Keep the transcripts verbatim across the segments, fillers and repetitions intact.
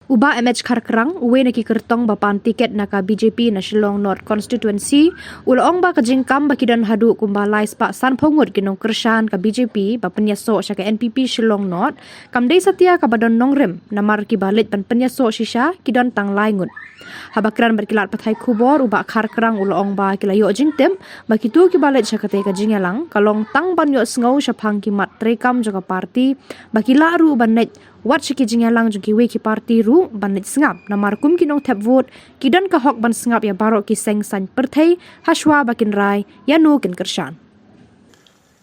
U Bah M H Kharkrang, uwei na ki kyrtong ba pan tiket na ka B J P na Shillong North Constituency, u la ong ba ka jingkam ba ki don haduh kumba lai spah sanphew ngut ki nongkyrshan ka B J P ba pynïasoh sha ka N P P Shillong North, kam dei satia kaba don nongrim, namar kiba leit ban pynïasoh shisha ki don tang lai ngut. Haba kren bad ki lad pathai khubor, u Bah Kharkrang u la ong ba ki la ïoh jingtip ba kito kiba leit sha katei ka jingïalang ka long tang ban ïohsngew shaphang ki mat treikam jong ka party, ba ki lah ruh ban leit wat sha ki jingïalang jong kiwei ki party ruh ban leit sngap, namar kum ki nongthep vote ki don ka hok ban sngap ïa baroh ki seng saiñ pyrthei hashwa ba kin rai ïano kin kyrshan.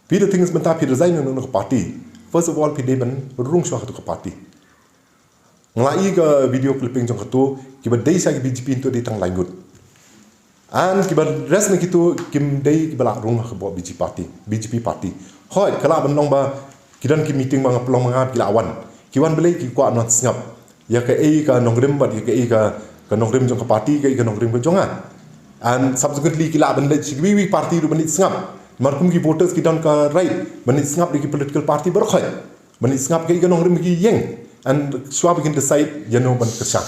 Phi, the thing is, mynta phi resign na ka party. First of all, phi dei ban rung shuwa katu ka party. Nga la i ka video clipping jong katu, kiba dei sha ki B J P ntu dei tang lai ngut. And kiba rest na kitu kim dei kiba la rung ha ka B J P party, B J P party. Hoi, ka lah ban long ba ki don ki meeting ba nga pynlong ma nga, ki la wan. Ki wan balei? Ki kwah ban sngap ïa kaei ka nongrim bad ïa kaei ka, ka nongrim jong ka party, kaei ka nongrim ka jong nga. And subsequently ki lah ban leit sha kiwei kiwei party ruh ban leit sngap. Namar kum ki voters ki don ka right ban leit sngap da ki political party baroh khoit. Ban leit sngap kaei ka nongrim ki ïeng. And shuwa ba kin decide ïano ban kyrshan.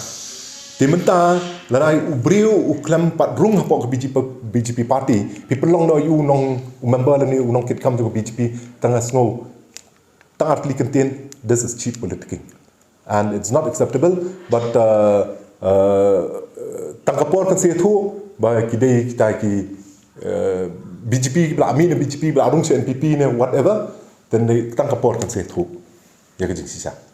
Te mynta lada u briew u khlem pat rung hapoh ka B J P, B J P party, phi pynlong noh ïa u nong, u member lane u nongkitkam jong ka B J P, tang ha sngew, tang artylli kyntien, this is cheap politicking. And it's not acceptable, but uh, uh, tang ka por kan sa ïathuh ba ki dei kita ki, uh, B J P ba la mih na B J P, ba la rung sha N P P ne whatever, then dei tang ka por kan sa ïathuh ïa ka jingshisha.